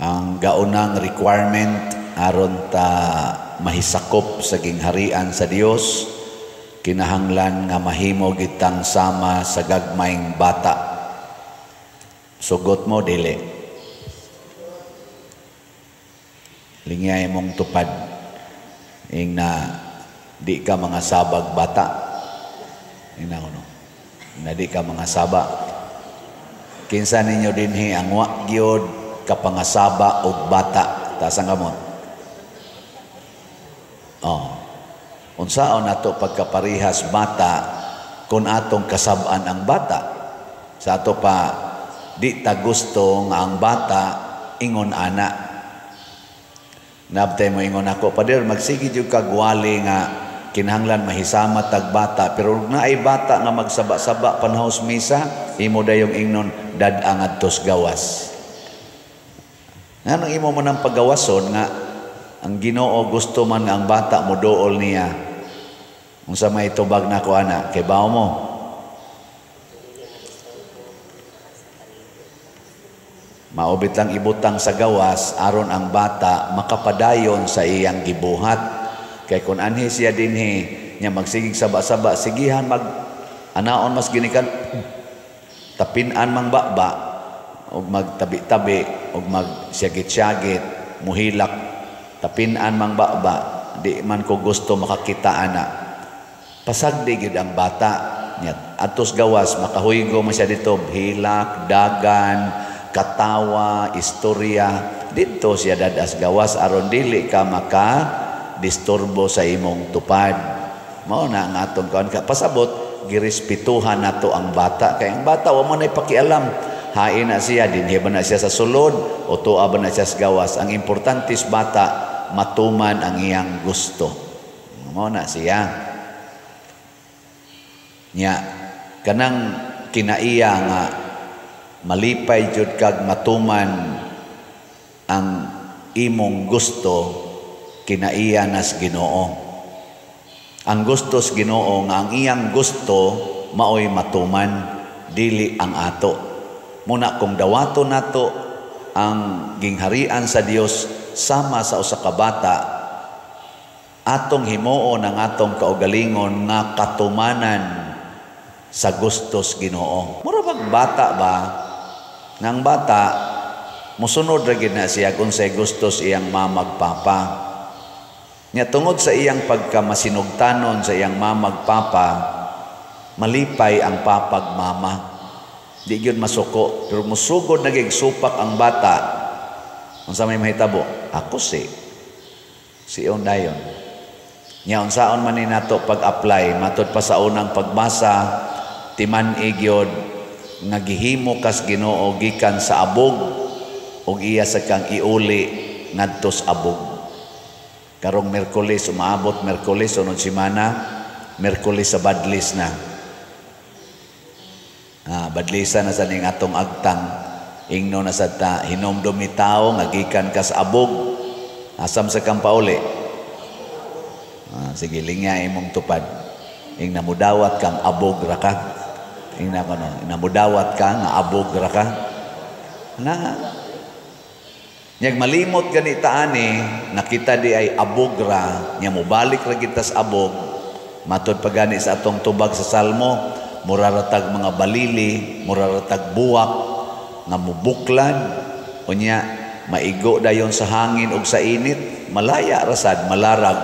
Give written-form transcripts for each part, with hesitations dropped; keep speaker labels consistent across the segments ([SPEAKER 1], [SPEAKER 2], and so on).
[SPEAKER 1] Ang gaunang requirement aron ta mahisakop sa gingharian sa Dios, kinahanglan nga mahimo gitang sama sa gagmayng bata. Sugot mo dili? Lingyay mong tupad ing na di ka mga sabag bata. Ina no? Na di ka mga saba. Kinsa ninyo dinhi ang wa gyud kapangasaba og bata? Taas ang kamot. Oh. Unsaon nato pagkaparihas bata kung atong kasab-an ang bata? Sa ato pa di ta gusto nga ang bata ingon ana. Nabtay mo ingon ako, "Pader, magsige jud kag wali nga kinahanglan mahisama tag bata, pero naay bata nga magsaba-saba panahos misa, imo dayong ingnon dad-a ngadtos gawas." Nganong imo man ang pagawason nga ang Ginoo gusto man nga ang bata moduol niya? Unsa may tubag nako ana? Kay bawo mo. Maubit lang ibutang sa gawas aron ang bata makapadayon sa iyang gibuhat. Kay kun anhi siya dinhi nya magsigig saba-saba, sigihan mag anaon mas ginikan tapin-an mang baba og magtabi-tabi og magsyagit-syagit muhilak tapin-an mang baba, di man ko gusto makakita ana. Pasagdi gyud ang bata nya atos gawas makahuygo man siya dito, hilak, dagan, katawa, istorya didto siya dadas gawas aron dili ka maka disturbo sa imong tupad. Mao na ang atong kaon ka pasabot, girespetuhan nato ang bata kay ang bata wa man ay pakialam. Hain na siya dinhi ba na siya sa sulod o tuwa ba na siya sa gawas. Ang importante sa bata matuman ang iyang gusto. Mao na siya. Nya kanang kinaiya nga malipay jud kag matuman ang imong gusto, kinaiya nas Ginoo. Ang gusto sa Ginoo nga ang iyang gusto maoy matuman, dili ang ato. Muna kung dawato nato ang gingharian sa Dios sama sa usa ka bata, atong himuon ang atong kaugalingon nga katumanan sa gustos Ginoo. Mura bag bata ba? Nang bata mosunod ra gid na siya kung say gustos iyang mamag papa. Nya tungod sa iyang pagkamasinugtanon sa iyang mamag papa, malipay ang papag mama. Di gyud masuko, pero musugod na gig supak ang bata. Unsa may mahitabo? Ako si siyon dayon. Nya unsaon man ni nato pag-apply matud pa sa unang pagbasa, timan-i gyud nga gihimo kas Ginoo gikan sa abog ug iya sa kang iuli ngadto sa abog. Karong Miyerkules, umaabot Miyerkules sunod semana, Miyerkules sa badlis na. Badlisa na sa ning atong agtang ingno na sa ta hinomdom ni tawo nga gikan kas abog asam sa kang pauli. Sige lingya imong tupad. Ing namudawat kang abog ra ka. Ing na kono, namudawat ka nga abog ra ka. Na nyag malimot gani taani nakita di ay abog ra, nya mobalik ra kita sa abog. Matod pa gani sa atong tubag sa Salmo, muraratag mga balili, muraratag buwak nga mubuklad, unya maigo dayon sa hangin ug sa init, malaya rasad, malarag.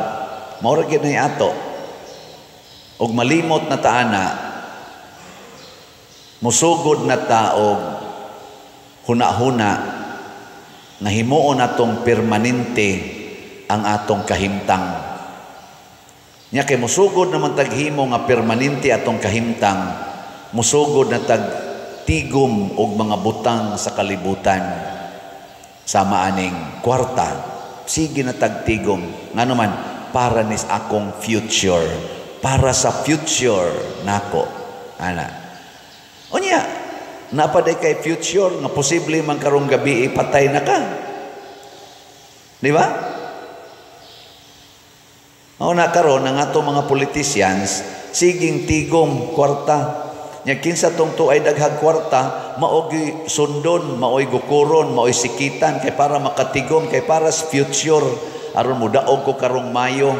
[SPEAKER 1] Mao ra gyud nay ato. Ug malimot na taana, musugod na ta og huna-huna nga himuon natong permanente ang atong kahimtang. Nya kay musugod naman taghimo nga permanente atong kahimtang, musugod na tag tigom og mga butang sa kalibutan. Sama aning kwarta, sige na tagtigom. Ngano man, para nis akong future, para sa future nako. Ana. Unya, napaday kay future nga posible man karong gabi ipatay na ka. Di ba? Mao na karon ang ato mga politicians siging tigom kwarta. Nya kinsa tong tuay daghang kwarta, maoy sundon, maoy gukuron, maoy sikitan kay para makatigom, kay para sa future aron modaog ko karong Mayo,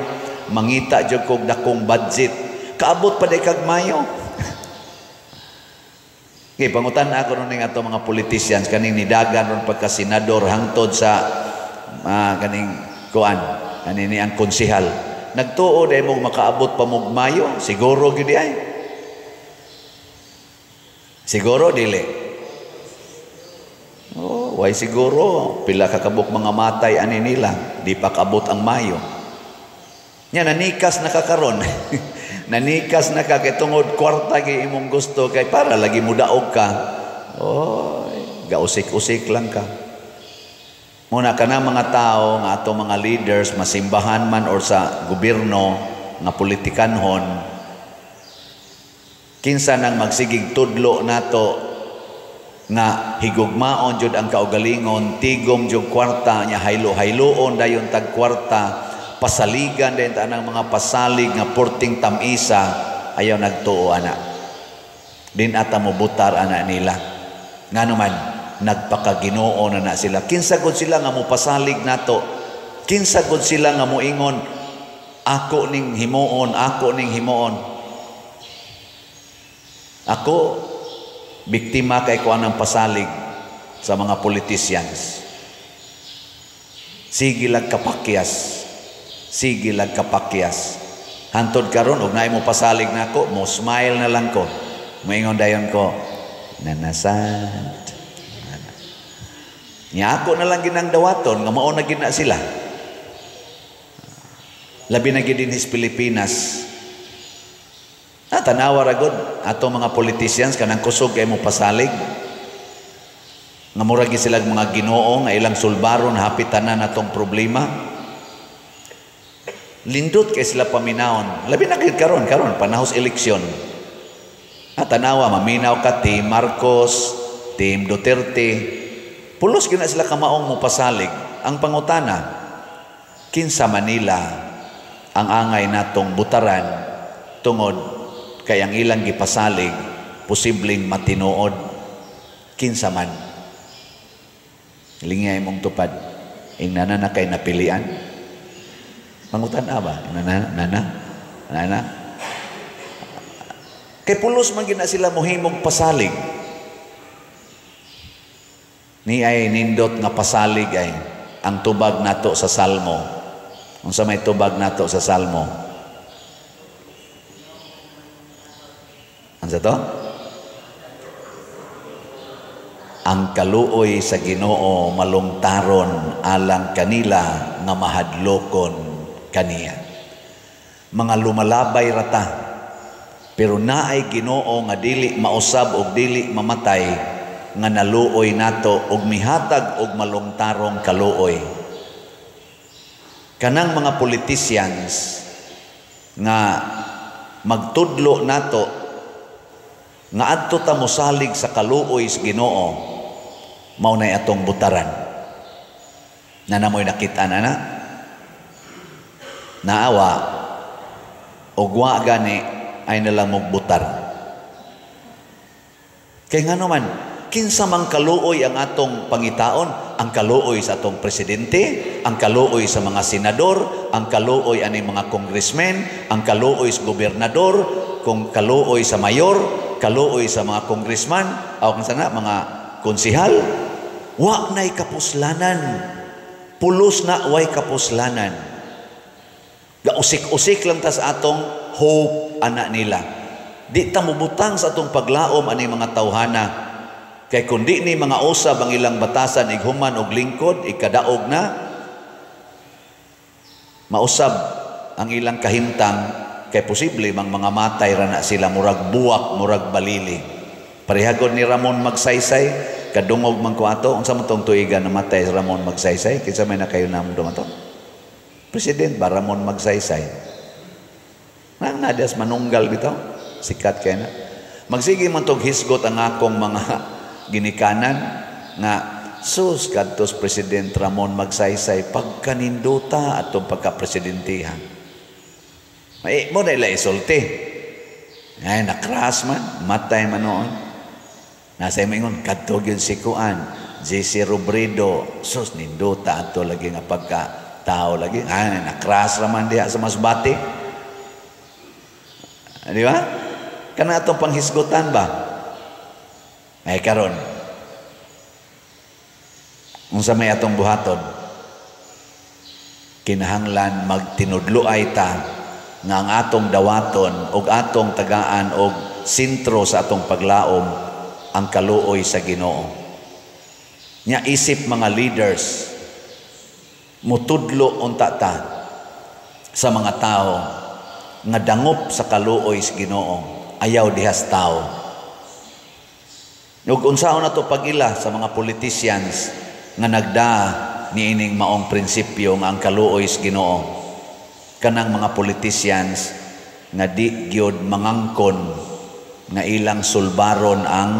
[SPEAKER 1] mangita jud kog dakong budget. Kaabot pa day kag Mayo. Okay, pangutan ako ron ning ato mga politicians kaning nidagan ron pagka senador hangtod sa kaning kuan kanini ang konsehal. Nagtuo day mo makaabot pa mog Mayo, siguro gyud ay. Siguro dili. Oh, why siguro pila ka kabuk mga matay ani nila, di pa kaabot ang Mayo. Nya nanikas na ka karon. Nanikas na ka kay tungod kwarta kay imong gusto kay para lagi mudaog ka. Oy, gausik-usik lang ka. Muna kana mga tao nga atong mga leaders masimbahan man or sa gobyerno nga politikanhon, kinsa nang magsigig tudlo nato nga higugmaon jud ang kaugalingon, tigom jud kwarta nya, haylo-hayloon dayon tag kwarta, pasaligan din ta ang mga pasalig nga porting tamisa, ayaw nagtuo ana. Din ata mo butar ana nila. Ngano man nagpakaginoo na na sila. Kinsa gud sila nga mopasalig nato? Kinsa gud sila nga moingon ako ning himuon, ako ning himuon? Ako biktima kay ko anang pasalig sa mga politicians. Sige lag kapakyas. Sige lag kapakyas. Hantod karon og naay mo pasalig nako, mo smile na lang ko. Moingon dayon ko, nanasad. Nya ako na lang ginang dawaton nga mao na gid na sila. Labi na gid dinhi sa Pilipinas. Ah, tanawa ra gud ato mga politicians kanang kusog kay mo pasalig. Nga murag gid sila mga Ginoo nga ilang sulbaron hapit tanan atong problema. Lindot kay sila paminawon. Labi na gid karon, karon panahos eleksyon. Ah, tanawa maminaw ka Team Marcos, Team Duterte. Pulos gid na sila kamaong mopasalig. Ang pangutana, kinsa Manila ang angay natong butaran tungod kay ang ilang gipasalig posibleng matinuod? Kinsa man? Lingay mong tupad. Ingnana na kay napilian. Pangutan ba? Nana, nana, nana. Kay pulos man gid na sila mohimog pasalig. Ni ay nindot nga pasalig ay ang tubag nato sa Salmo. Unsa may tubag nato sa Salmo? Unsa to? Ang kaluoy sa Ginoo malungtaron alang kanila nga mahadlokon kaniya. Mga lumalabay rata, pero naay Ginoo nga dili mausab og dili mamatay nga naluoy nato og mihatag og malungtarong kaluoy. Kanang mga politicians nga magtudlo nato nga adto ta mosalig sa kaluoy sa Ginoo, mao nay atong butaran. Nanamoy nakita na na naawa og wa gani ay nalang mugbutar. Kay ngano man, kinsa mang kaluoy ang atong pangitaon? Ang kaluoy sa atong presidente, ang kaluoy sa mga senador, ang kaluoy ani mga congressmen, ang kaluoy sa gobernador, kung kaluoy sa mayor, kaluoy sa mga congressman, o kung sana mga konsihal. Wa na'y kapuslanan. Pulos na way kapuslanan. Gausik-usik lang ta sa atong hope ana nila. Di ta mubutang sa atong paglaom ani mga tawhana. Kay kun di ni mga usab ang ilang batasan ighuman og lingkod, ikadaog na mausab ang ilang kahimtang, kay posible mang mga matay ra na sila, murag buwak, murag balili. Parehagod ni Ramon Magsaysay, kadungog man ko ato, unsa man tong tuigan namatay si Ramon Magsaysay? Kinsa may nakayo namdom ato? President ba Ramon Magsaysay? Nang nadias manunggal bitaw, sikat kay na. Magsige man tog hisgot ang akong mga ginikanan nga sus kadtos President Ramon Magsaysay pagkaninduta atong pagkapresidentihan. May mo na ila isulti. Ay, na-crash man, matay man noon. Nasa ingon, kadto gyud si kuan, JC Robredo, sus, nindota ato lagi nga pagka tao lagi. Ay, na-crash raman diha sa Masbate. Di ba? Kana atong panghisgutan ba? Ay karon, unsa may atong buhaton? Kinahanglan magtinudloay ta nga ang atong dawaton og atong tagaan og sentro sa atong paglaom ang kaluoy sa Ginoo. Nya isip mga leaders, mutudlo unta ta sa mga tao nga dangop sa kaluoy sa Ginoo, ayaw dihas tao. Ug unsaon nato pag-ila sa mga politicians nga nagda niining maong prinsipyo nga ang kaluoy sa Ginoo? Kanang mga politicians nga di gyud mangangkon nga ilang sulbaron ang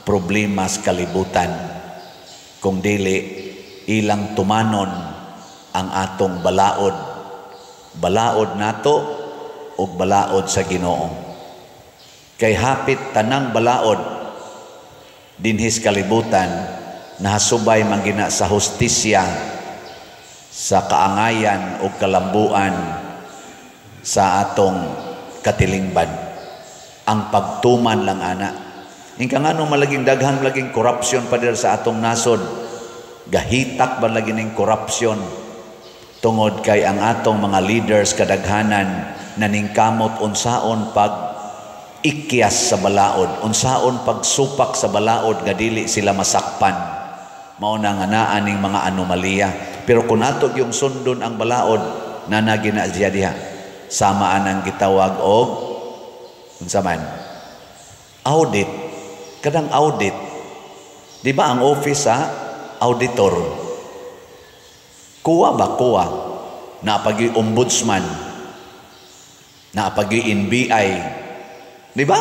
[SPEAKER 1] problema sa kalibutan, kung dili ilang tumanon ang atong balaod, balaod nato ug balaod sa Ginoo, kay hapit tanang balaod dinhis kalibutan nahasubay man gina sa hustisya, sa kaangayan o kalambuan sa atong katilingban. Ang pagtuman lang ana. Ingka ngano malaging daghan laging corruption pa dir sa atong nasod? Gahitak ba lagi ning corruption? Tungod kay ang atong mga leaders kadaghanan naningkamot unsaon pag ikyas sa balaod, unsaon pagsupak sa balaod nga dili sila masakpan. Mao na nga naa ning mga anomalya. Pero kung ato yung sundon ang balaod, nanagi na siya diha. Sama anang gitawag og unsa man? Audit. Kadang audit. Di ba ang office sa auditor? Kuwa ba kuwa? Naapagi ombudsman. Naapagi NBI. Di ba?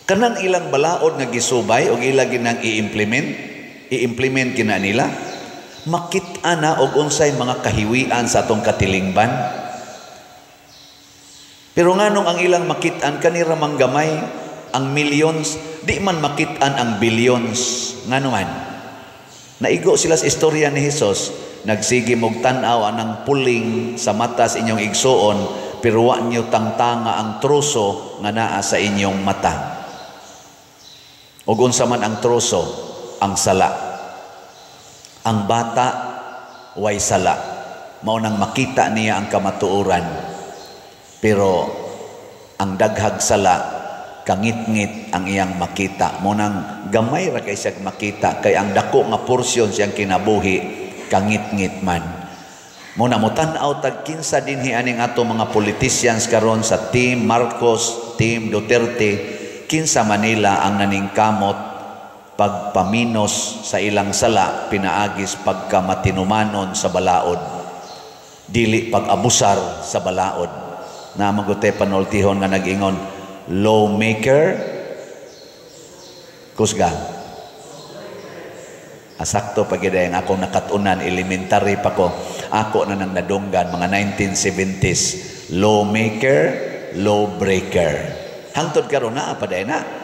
[SPEAKER 1] Kanang ilang balaod nga gisubay o ilang ginang i-implement kina nila, makit-a na og unsay mga kahiwian sa atong katilingban. Pero nganong ang ilang makit-an kanira mang gamay ang millions, di man makit-an ang billions? Ngano man? Naigo sila sa istorya ni Hesus, nagsige mog tan-aw anang puling sa mata sa inyong igsuon, pero wa niyo tangtanga ang troso nga naa sa inyong mata. Ug unsa man ang troso? Ang sala. Ang bata way sala. Mao nang makita niya ang kamatuoran. Pero ang daghag sala, kangitngit ang iyang makita. Mao nang gamay ra kay siya makita, kay ang dako nga porsyon siyang kinabuhi kangitngit man. Mao na motan-aw tag kinsa dinhi aning ato mga politicians karon sa Team Marcos, Team Duterte, kinsa Manila ang naningkamot pagpaminos sa ilang sala pinaagis pagkamatinumanon sa balaod, dili pag-abusar sa balaod. Na magute panultihon nga nag-ingon, lawmaker kusga. Asakto pag ang akong nakatunan, elementary pa ko, ako na nang nadunggan mga 1970s, lawmaker, lawbreaker. Hangtod karon naa pa day na.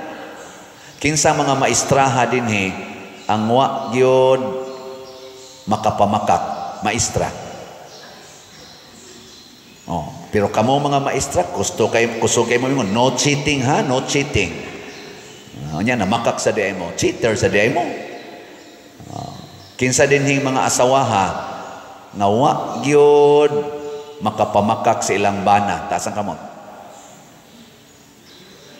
[SPEAKER 1] Kinsa mga maestraha dinhi ang wa gyud makapamakak, maestra. Oh, pero kamo mga maestra, gusto kay kusog kay mo, no cheating ha, no cheating. Nya namakak sa diay mo, cheater sa diay mo. Kinsa dinhing mga asawaha nga wa gyud makapamakak sa ilang bana, taas ang kamot.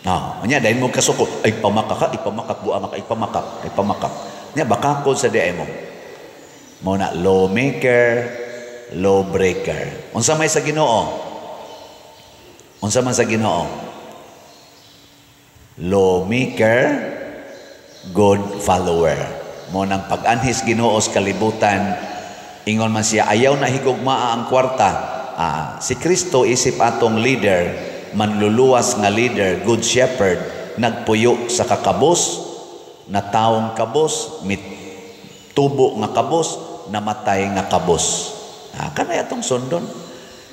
[SPEAKER 1] Ah, nya dahil mo kasuko, ay pamakak ka, ipamakak buang ka, ipamakak, ipamakak. Nya bakakod sa diay mo. Mo na lawmaker, lawbreaker. Unsa may sa Ginoo? Unsa man sa Ginoo? Lawmaker, good follower. Mo nang pag-anhis Ginoo sa kalibutan, ingon man siya, ayaw na higugmaa ang kwarta. Ah, si Kristo isip atong leader, manluluwas nga leader, good shepherd, nagpuyo sa kakabos, na taong kabos, mit tubo nga kabos, namatay nga kabos. Ah, kanay atong sundon.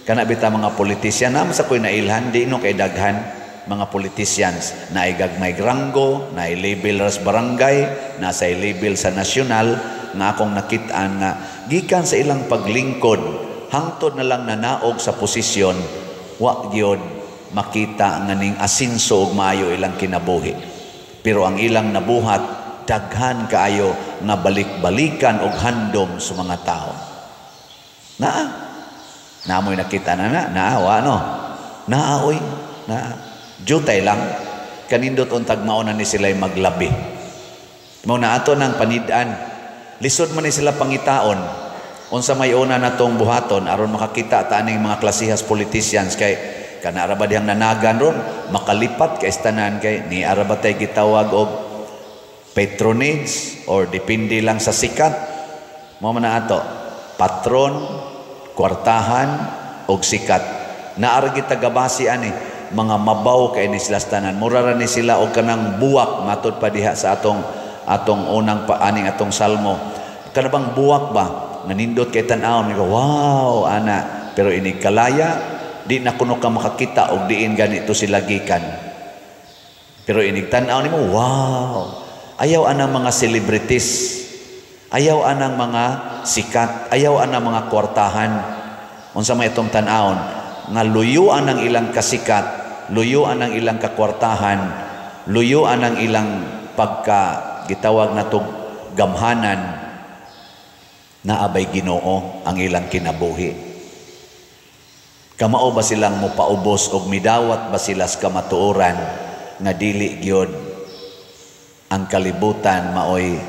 [SPEAKER 1] Kana bita mga politisyan, naman sa ko'y nailhan, di no kay daghan. mga politicians na gagmay ranggo, na label ras barangay, na sa label sa nasyonal, nga akong nakitaan nga gikan sa ilang paglingkod hangtod na lang nanaog sa posisyon, wa gyud makita nga ning asinso og maayo ilang kinabuhi. Pero ang ilang nabuhat, daghan kaayo nga balik-balikan og handom sa mga tao. Naa. Naamoy nakita na na, naa wa no. Naa oy, naa. Jutay lang kanindot untag mao na ni sila maglabi. Mao na ato nang panid-an. Lisod man ni sila pangitaon. Unsa may una natong buhaton aron makakita ta aning mga klasihas politicians, kay kana ra ba dihang nanagan ron makalipat kay tanan, kay ni ara ba tay gitawag og patronage or depende lang sa sikat. Mao man na ato patron, kwartahan og sikat. Naa ra kita gabasi ani mga mabaw kay ni sila tanan. Mura ra ni sila og kanang buwak, matud pa diha sa atong atong unang pa aning atong salmo, kana bang buwak ba nanindot kay tan-awon, wow ana, pero inig kalaya di na kuno ka makakita og diin ganito sila gikan. Pero inig tan-aw nimo, wow. Ayaw anang mga celebrities, ayaw anang mga sikat, ayaw anang mga kwartahan. Unsa may itong tan-awon nga luyuan ang ilang kasikat, luyuan ang ilang kakwartahan, luyuan ang ilang pagka gitawag natog gamhanan, naabay Ginoo ang ilang kinabuhi? Kamao ba silang mopaubos og midawat ba sila sa kamatuoran nga dili gyud ang kalibutan maoy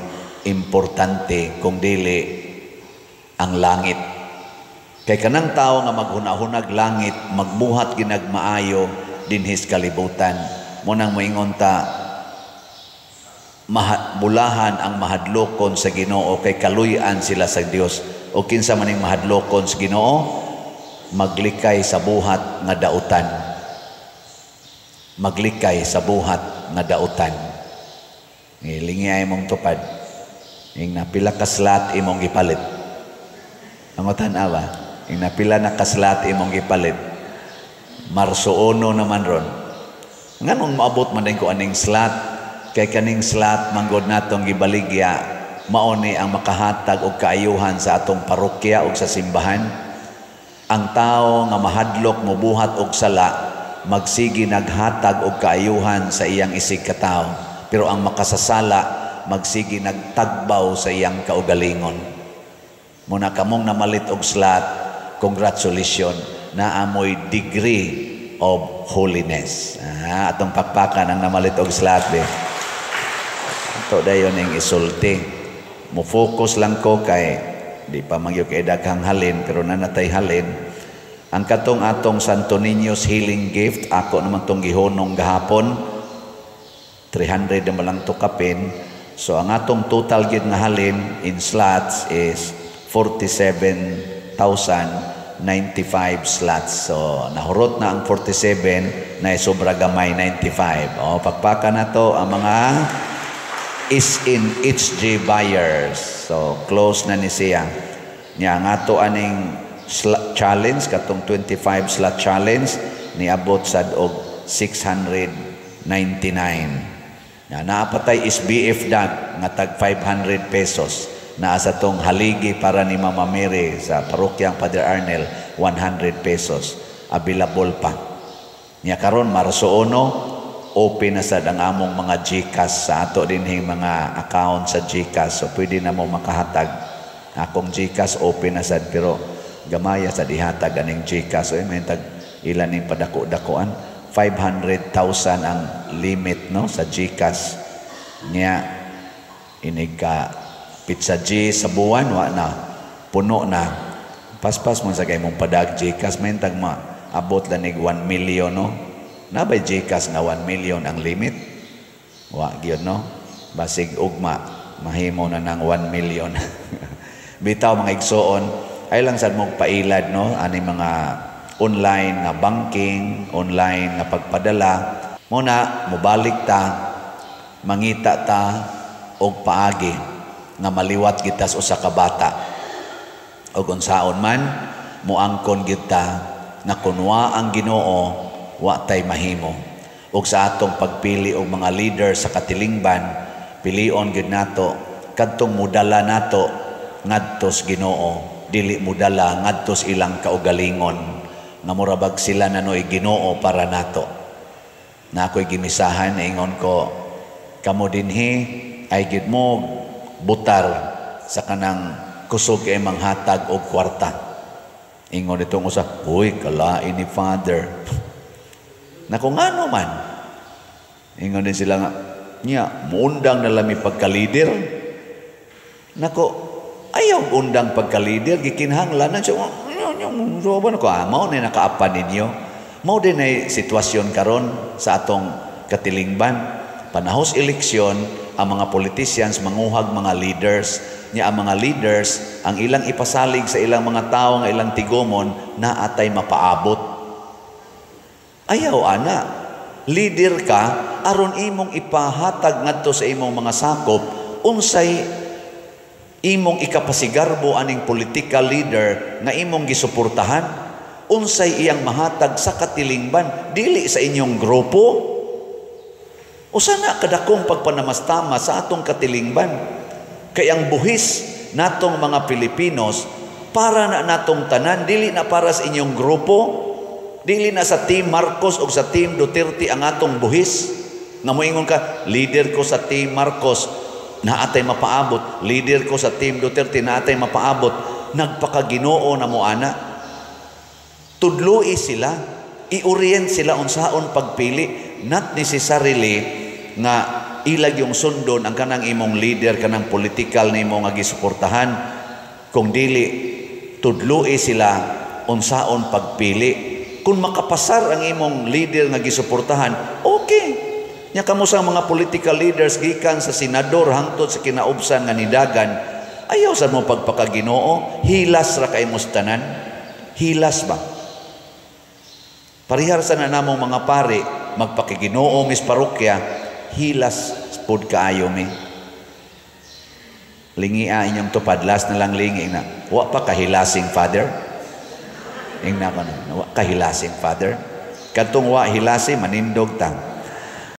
[SPEAKER 1] importante kung dili ang langit? Kay kanang tao nga maghunahunag langit, magbuhat ginagmaayo dinhis kalibutan. Mo nang moingon ta, bulahan ang mahadlokon sa Ginoo kay kaluy-an sila sa Dios. O kinsa man ning mahadlokon sa Ginoo, maglikay sa buhat nga dautan. Maglikay sa buhat nga dautan. Ngilingi ay mong tupad. Ing napila ka slot imong gipalit. Ang awa, ing napila na ka slot imong gipalit. Marso 1 naman ron. Nganong maabot man din ko aning slot? Kay kaning slot manggod natong gibaligya, mao ni ang makahatag og kaayuhan sa atong parokya ug sa simbahan. Ang tao nga mahadlok mobuhat og sala, magsigi naghatag og kaayuhan sa iyang isig katawo. Pero ang makasasala, magsigi nagtagbaw sa iyang kaugalingon. Muna kamong namalit og slot, congratulations, naamoy degree of holiness. Atong pakpakan ang namalit og slot be. Ato dayon ning isulti. Mo focus lang ko kay di pa magyud kay daghang halin, pero nanatay halin. Ang katong atong Santo Niño's Healing Gift, ako naman tong gihunong gahapon, 300 na lang to kapin. So ang atong total gid nga halin in slots is 47,095 slots. So nahurot na ang 47 na sobra gamay 95. O pakpaka na to ang mga is in HG buyers. So close na ni siya. Nya ang ato aning challenge, katong 25 slot challenge, niabot sad og 699. Na naapatay SBF dag nga tag 500 pesos. Naa sa tong haligi para ni Mama Mary sa parokyang Padre Arnel, 100 pesos. Available pa. Nya karon Marso 1, open na sad ang among mga GCash sa ato dinhing mga account sa GCash. So pwede na mo makahatag. Akong GCash open na sad, pero gamaya sa dihatag aning GCash. So may tag ilan ning padako-dakoan, 500,000 ang limit no sa GCash. Nya inig ka pizza G sa buwan, wa na, puno na. Paspas mo sa kay mong padag GCash, may tag ma abot lanig 1 million no. Nabay GCash nga 1 million ang limit? Wa gyud no. Basig ugma mahimo na nang 1 million. Bitaw mga igsoon, ay lang sad mong pailad no ani mga online nga banking, online nga pagpadala. Muna mobalik ta, mangita ta og paagi nga maliwat kita sa usa ka bata. Og unsaon man moangkon kita na kunwa ang Ginoo, wa tay mahimo. Ug sa atong pagpili og mga leader sa katilingban, pilion gyud nato kadtong mudala nato ngadto sa Ginoo, dili mudala ngadto sa ilang kaugalingon nga mura bag sila na no'y Ginoo para nato. Na ako'y gimisahan, ingon ko, kamo dinhi ay gid mo butar sa kanang kusog kay manghatag og kwarta. Ingon itong usa, "Uy, kalain ni Father." Nako, ngano man? Ingon din sila nga, "Nya, muundang na lami pagka-leader." Nako, ayaw undang pagka-leader, gikinahanglan siya. So, ba nako, ah, mao na nakaapan ninyo. Mao din ay sitwasyon karon sa atong katilingban. Panahos eleksyon, ang mga politicians manguhag mga leaders. Nya ang mga leaders, ang ilang ipasalig sa ilang mga tao nga ilang tigumon, naatay mapaabot. Ayaw ana. Leader ka aron imong ipahatag ngadto sa imong mga sakop unsay imong ikapasigarbo aning political leader nga imong gisuportahan, unsay iyang mahatag sa katilingban, dili sa inyong grupo. Usa na kadakong pagpanamastama sa atong katilingban, kay ang buhis natong mga Pilipinos para na natong tanan, dili na para sa inyong grupo, dili na sa Team Marcos o sa Team Duterte ang atong buhis. Nga moingon ka, "Leader ko sa Team Marcos, naatay mapaabot. Leader ko sa Team Duterte, naatay mapaabot." Nagpakaginoo na mo ana. Tudloi sila, i-orient sila unsaon pagpili, not necessarily nga ilag yung sundon ang kanang imong leader, kanang political nimo nga gisuportahan, kung dili tudloi sila unsaon pagpili. Kung makapasar ang imong leader nga gisuportahan, okay. Nya kamo sa mga political leaders, gikan sa senador hangtod sa kinaubsan nga nidagan, ayaw sa mo pagpakaginoo, hilas ra kay tanan. Hilas ba? Parihar sa na namong mga pari, magpakiginoo mis parokya, hilas pud kaayo mi. Lingia inyong tupad, last na lang lingi na. Wa pa kahilasing, Father? Ingna ko na, wa kahilasing, Father? Kadtong wa hilasi, manindog ta.